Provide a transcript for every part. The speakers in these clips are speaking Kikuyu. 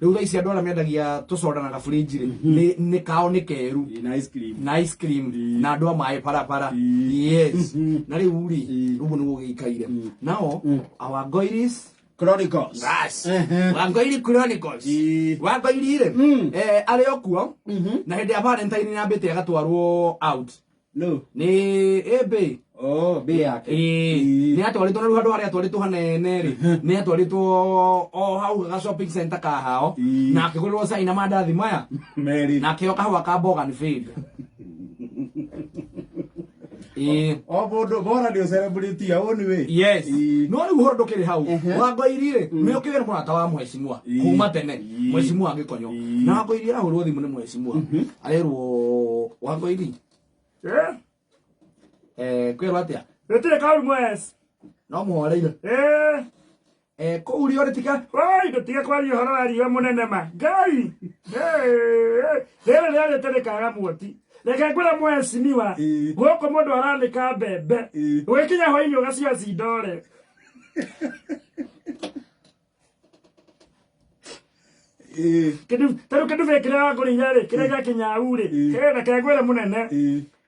Rĩu thaa ici andũ arĩa mendagia tũcoda na gaburinji rĩ, nĩ kao nĩ keru. Na ice cream. Na ice cream. Na andũ a maĩ barabara. Yes. Na rĩu rĩ, ũguo nĩguo gĩikaire. Nao our Goiris Chronicles. Bas. Wangoiri Chronicles. Wangoiri rĩ, arĩ o kuo na hĩndĩ ya Valentine nĩambĩte agatwarwo out. No. Nĩ ĩmbĩ. Oh, mbĩ yake. Ĩĩ. Nĩ atwarĩtwo na rĩu handũ harĩa atwarĩtwo hanene rĩ, nĩ atwarĩtwo o hau ga shopping center ka hao na akĩgũrĩrwo cai na mandathi maya Meri. na akĩheo kahũa ka bougainvillea. Ĩĩ. O mũndũ bora nĩ ũcelebrate your own way. Yes. No rĩu ũhoro ndũkĩrĩ hau. Wangoiri rĩ, nĩ ũkĩwĩra mũrata wa mheshimiwa kuma tene, mheshimiwa Gĩkonyo. Na Wangoiri arahũrwo thimũ nĩ mheshimiwa. Arerwo Wangoiri, Eh? Kwĩrwo atĩa? Gũtirĩ kaũru mwes. No mũhoreire. Eh? Kũu riũa rĩtiga. Oi, ndũtige kwaria ũhoro wa riũa mũnene ma. Ngai! Eh, rĩrĩ rĩarĩte rĩkaga muoti. Reke ngwĩre mwecimiwa. Gũkũ mũndũ aranĩka mbembe. Ũgĩkinya hwainĩ ũgacioa cindore. Kĩndũ ta rĩu kĩndũ kĩrĩa wangũrĩire rĩ, kĩrĩa gĩa kĩnyau rĩ, reke ngwĩre mũnene.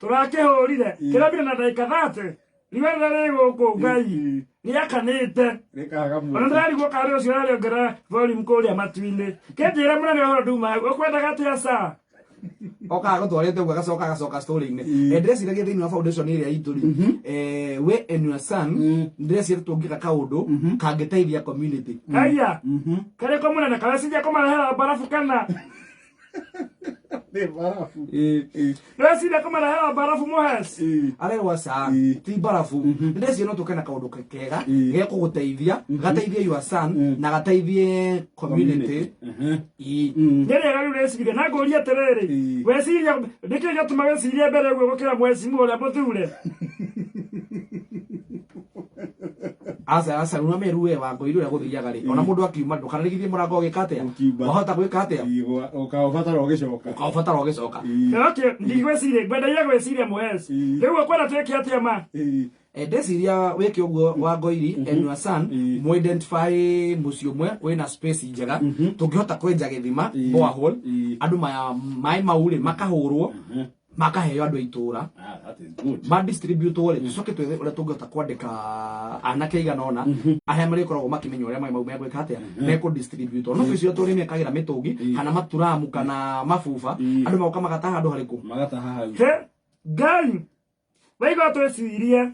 Tũrakĩhũrire, kĩrambire na ndagĩka 30. Riũa rĩrĩa rĩ gũkũ Ngai rĩakanĩte. Rĩkaga Ona muoti. ndĩrarigwo karĩ ũcio ũrarĩongerera volume kũrĩa matu-inĩ. Kĩnjĩre mũnene ũhoro nduma hau, ũkwendaga atĩa ca? Okaga gũtwarĩte ũguo agacoka agacoka story-inĩ. Ndĩreciragia thĩinĩ wa foundation ĩrĩa itũ rĩ, we and your son, ndĩreciria tũngĩka kaũndũ kangĩteithia community. Haiya, karĩkũ mũnene kareciria kũmarehera mbarabu kana? Nĩ barabu. Ndĩreciria kũmarehera mbarabu mũhes. Arerwo aca, ti mbarabu. Ndĩreciria no tũke na kaũndũ kega gekũgũteithia, gateithie your son na gateithie community. Nĩ rĩega rĩu rĩciria na ngũrie atĩrĩrĩ, weciria nĩkĩ gĩatũma wecirie mbere ũguo gũkĩra mwecimu ũrĩa mũthure? Aca aca, rĩu meru we Wangoiri ũrĩa gũthiaga rĩ, ona mũndũ akiuma ndũkanarigithie mũrango ũgĩka atĩa? Ũkiuma. Wahota gwĩka atĩa? Ũkaũbatara ũgĩcoka. Ũkaũbatara ũgĩcoka. Okay, ndigwĩciria, ngwendaire gwĩciria mũhes. Rĩu ũkwenda twĩke atĩa ma? Ndeciria wĩke ũguo Wangoiri and your son, mũ identify mũciĩ ũmwe wĩna space njega tũngĩhota kwenja gĩthima, borehole, andũ maya maĩ mau rĩ makahũrwo makaheo andũ a itũra. Ah, that is good. Ma distribute rĩ, tũcoke twethe ũrĩa tũngĩhota kwandĩka anake igana ũna arĩa marĩkoragwo makĩmenya ũrĩa maĩ mau megwĩka atĩa, mekũ distribute. No icio tũrĩ mekagĩra mĩtũngi kana maturamu kana mabuba, andũ magoka magataha handũ harĩkũ? Magataha hau. He, Ngai, waigua twĩcirie.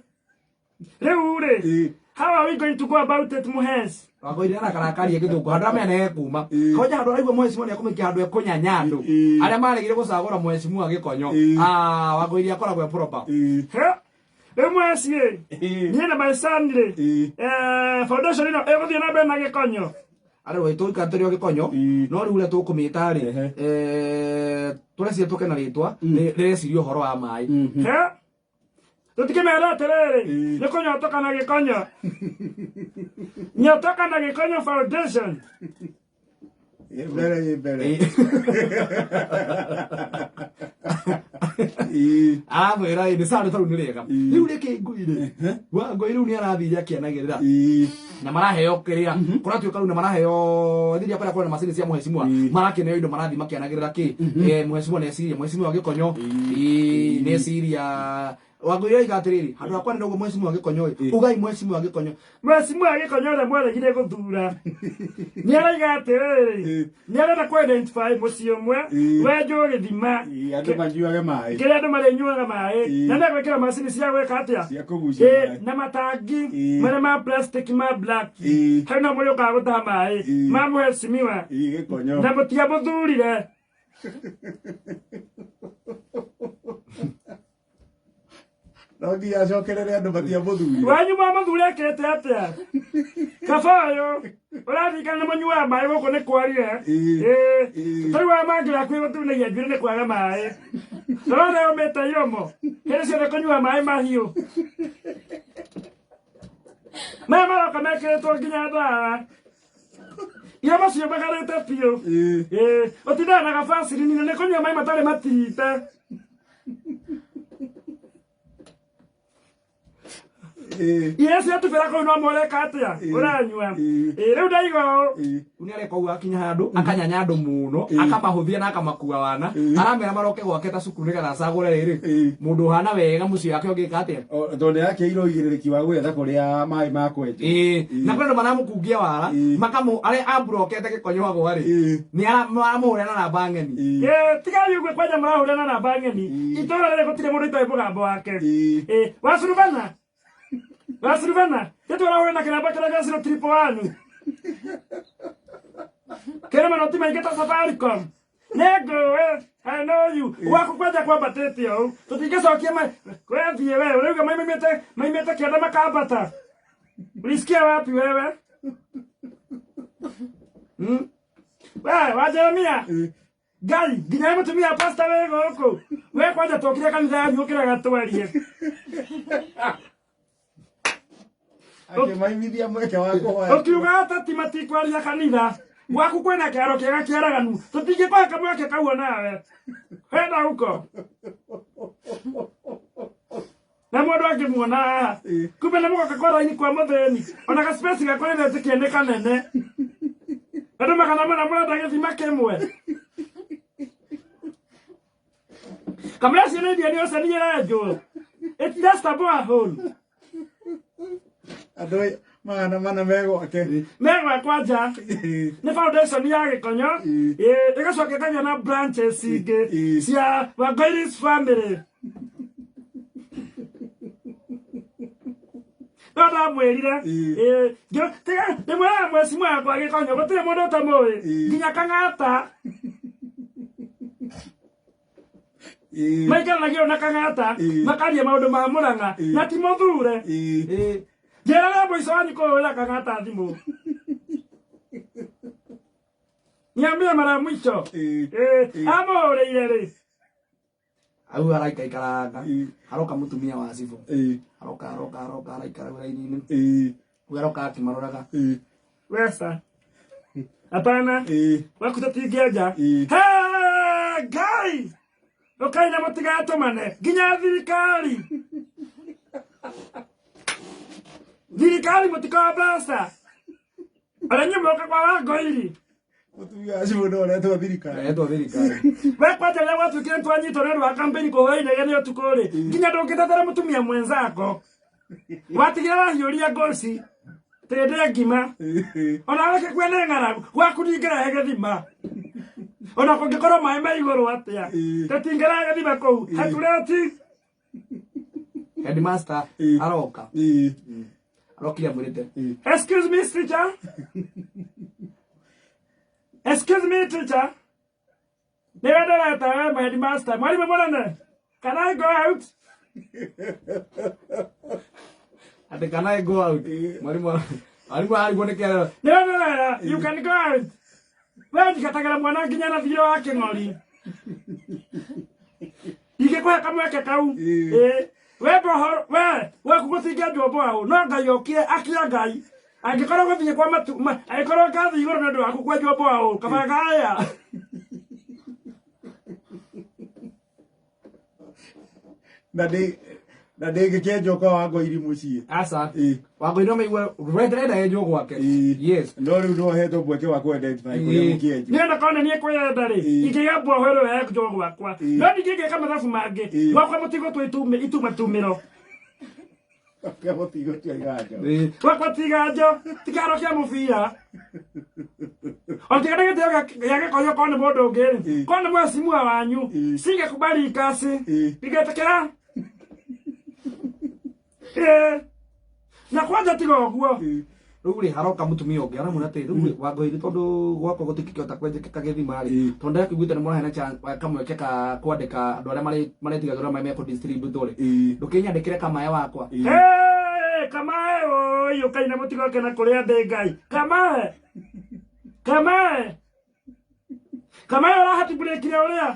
Rĩu rĩ, how are we going to go about it mũhes? Wangoiri arakarakaria gĩthũngũ handũ amenya nĩ ekuma konja handũ araigua mheshimiwa nĩ ekũmĩkia handũ ekũnyanya andũ arĩa maregire gũcagũra mheshimiwa Gĩkonyo. Ah, Wangoiri akoragwo e proper. He, rĩu mweci ĩ, niĩ na my son rĩ, foundation ĩno ĩgũthiĩ na mbere na Gĩkonyo. Arĩ we tũikara tũrĩ o Gĩkonyo, no rĩu ũrĩa tũkũmĩta rĩ, tũreciria tũke na rĩtwa rĩreciria ũhoro wa maĩ. He, tũtikĩmera atĩrĩrĩ, nĩ kũnyotoka na Gĩkonyo, nyotoka na Gĩkonyo foundation. Ĩ mbere, ĩ mbere. Aramwĩra ĩ nĩ sawa, nĩ tarĩu nĩ rĩega. Rĩu rĩkĩ ngui rĩ, Wangũi rĩu nĩ arathire akĩanagĩrĩra na maraheo kĩrĩa kũratuĩka rĩu na maraheo thĩinĩ kũrĩa kũrĩ na macini cia mheshimiwa, marakeneo indo marathiĩ makĩanagĩrĩra kĩ, mheshimiwa neciria, mheshimiwa Gĩkonyo neciria. Wangũi oiga atĩrĩrĩ, handũ hakwa nĩ ũguo mheshimiwa Gĩkonyo ĩ, ugai mheshimiwa Gĩkonyo. Mheshimiwa Gĩkonyo ũrĩa mwaregire gũthura nĩ araiga atĩrĩrĩ, nĩ arenda kũ identify mũciĩ ũmwe wenjwo gĩthima Andũ manyuage maĩ. Kĩrĩa andũ marĩnyuaga maĩ, na nĩ egwĩkĩra macini cia gwĩka atĩa? Cia kũgucia maĩ. Na matangi marĩa ma plastic ma black, hau no mũrĩũkaga gũtaha maĩ ma mheshimiwa. Gĩkonyo. Na mũtiamũthurire. No nginya acokerere andũ matiamũthurire. Wanyu mwamũthure ekĩte atĩa? Kaba ũyũ ũraririkana nĩ mũnyuaga maĩ gũkũ nĩ kwarire. Tarĩu wa mangĩ yaku ĩgũtunagia njuĩrĩ nĩ kwaga maĩ. Ndĩrona yũmĩte iromo hĩndĩ ciothe kũnyua maĩ mahiũ. Maya maroka mekĩrĩtwo nginya ndawa. Iromo ciũmagarĩte biũ. Ũtindaga na gabaciri na nĩ kũnyua maĩ matarĩ matirite. Iria ciatubĩra kũu no mũreka atĩa ũranyua. Ĩ, rĩu ndaiga ũũ. Rĩu nĩ areka ũguo akinya handũ akanyanya andũ mũno, akamahũthia na akamakua wana, aramera maroke gwake ta cukuru nĩgetha acagũre rĩrĩ mũndũ ũhana wega mũciĩ wake ũngĩka atĩa. Tondũ nĩ akĩirwo ũigĩrĩrĩki wa gwetha kũrĩa maĩ ma kwenjwo. Ĩĩ, na kwĩ andũ maramũkungia wara, makamu arĩa amburokete gĩkonyo agwa rĩ, nĩ maramũhũrĩra na namba ng'eni. Ĩ, tigai ũguo kwanja mũrahũrana na namba ng'eni. Itũũra rĩrĩ gũtirĩ mũndũ itoĩ mũgambo wake. Ĩ, wasurubana wasurubana gĩtũ ũrahũrana kĩnamba kĩrĩa gĩa 0 triple 1 kĩrĩ manoti maingĩ ta Safaricom. Nĩngũĩ, I know you. Gwaku kwanja kwambatĩte ũũ, tũtingĩcokia kwethiĩ we ũrauga maimĩte kĩanda makambata. Ulisikia wapi wewe? We wa Jeremia, Ngai nginya we mũtumia pastor wĩ gũkũ we kwanja tokire kanitha yanyu ũkĩrega twarie. Akĩmaimithia mweke wa kũhoya. Ũkiuga ateti matikwaria kanitha gwaku kwĩna kĩaro kĩega kĩaraganu, tũtingĩkũhe kamweke kau onawe wenda huko na mũndũ angĩmuona haha kumbe nĩ mũgoka kwa raini kwa mũthĩni ona gaspeci gakwa nĩndetĩkia nĩ kanene andũ 400 mũrenda gĩthima kĩmwe kamũra ciana iria nĩ ũcani ĩrenjwo. It's just a borehole. Andũ 400 me gwake. Megwakwa nja nĩ foundation ya gĩkonyo. Ĩ, ĩgacoka ĩkagĩa na branches ingĩ cia Wangoiris family. No ndamwĩrire. Ĩ, tiga ndĩmwĩraga mwecimu wakwa gĩkonyo gũtirĩ mũndũ ũtamũĩ nginya kang'ata maikaranagia na kang'ata makaria maũndũ ma Mũrang'a na ti mũthure. Njĩra rĩa mũico wanyu kũhũrĩra kang'ata thimũ. Niambie mara ya mwisho. Amũhũrĩire rĩ? Au araikaikaranga, haroka mũtumia wa cibũ, aroka aroka aroka araikara raini-inĩ. Rĩu aroka akĩmaroraga. Wesa. Hapana. Waku tũtingĩenja. Hey, Ngai! Ũkai na mũtigatũmane nginya thirikari. Thirikari mũtikoa mbeca. Ona inyuĩ mũroka kwa Wangoiri. Mũtumia wa cibũ no ũretwo thirikari. Etwo thirikari. We kwanja rĩrĩa gwatuĩkire nĩtwanyitwo nĩ ũndũ wa kampeni kũhũra inegene ũtukũ rĩ, nginya ndũngĩtetera mũtumia mwenzako. Watigire wahiũria ngoci tĩndĩ ngima ona reke kue nĩ ng'aragu gwaku ndingĩrehe gĩthima ona kũngĩkorwo maĩ me igũrũ atĩa, tũtingĩrehe gĩthima kũu hatureti. Headmaster aroka, arokire amwĩrĩte, "Excuse me, teacher. Excuse me, teacher." Nĩwe ndĩreta we headmaster, mwarimũ mũnene. "Can I go out?" Atĩ "Can I go out?" Mwarimu mwarimu arigwo nĩ kĩarero. Nĩwe ndĩrera, you can go out. We njikatagĩra mwana nginya na thirĩ wa kĩng'ori. Ingĩkũhe kamweke kau. Ĩ, we boho we waku gũtingĩanjwo mboaũ no Ngai okire akia Ngai. Angĩkorwo gũthiĩ kwa matu angĩkorwo ngathiĩ igũrũ nĩ ũndũ waku kwenjwo mboaũ kaba gaya. Na ndĩ na ndĩngĩkĩenjwo kwa Wangoiri mũciĩ. Aca. Wangũi no maigue we ndĩrenda enjwo gwake. Yes. No rĩu no hetwo mweke wa kũ-identify kũrĩa mũkĩenjwo. Niĩ ndakona niĩ kwĩyenda rĩ, ingĩgĩa mboho ĩrĩa yenjwo gwakwa, no ningĩ ngĩka mathabu mangĩ gwakwa mũtigũtua itumatumĩro. Kĩa mũtigũtua iganjo. Gwakwa ti iganjo, ti kĩharo kĩa mũbira o tiga nĩ gĩtĩo gĩa gĩkonyo. Korwo nĩ mũndũ ũngĩ rĩ, korwo nĩ mheshimiwa wanyu, singekubali kasi ingĩtĩkĩra. Ĩ, na kwanja tiga ũguo. Rĩu rĩ haroka mũtumia ũngĩ aramwĩra atĩ rĩu rĩ Wangũi tondũ gwakwa gũtingĩkĩhota kwenjekeka gĩthima rĩ, tondũ ndĩrakĩiguĩte nĩ mũraheana kamweke ka kwandĩka andũ arĩa maretigagĩrwo maĩ mekũ-distribute rĩ, ndũkĩnyandĩkĩre kamae wakwa. Hey, kamae oi ũkaina mũtigoke na kũrĩa ndĩ Ngai kamae kamae kamae ũrahatibũrĩkire ũrĩa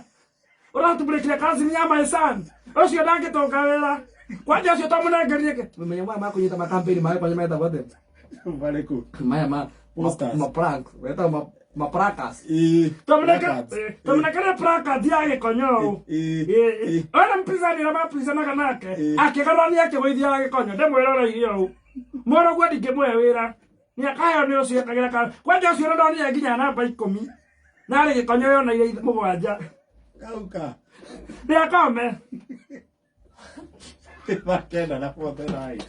ũrahatibũrĩkire cousin ya my son ũcio ndangĩtũnga wĩra kwanja ũcio twamũnengerie. Menya maya makũnyita ma campaign maĩ kwanja metagwo atĩa? Marĩkũ? Maya ma Posters. ma prank metagwo ma Maprakas. Ĩĩ. Placards. Tũmũnengere placard ya gĩkonyo ũũ. Ĩĩ. Ĩĩ. Ona mpinzani ũrĩa mapinzanaga nake Ĩĩ. akĩgarũrania akĩgũithia gĩkonyo ndĩmwĩroreirie ũũ mũrũguo ndingĩmũhe wĩra nĩakaheo nĩ ũcio ekagĩra ka kwanja ũcio ndonire nginya namba 10 narĩ gĩkonyo yoneire 7. Kauka. Nĩakome. 9:49.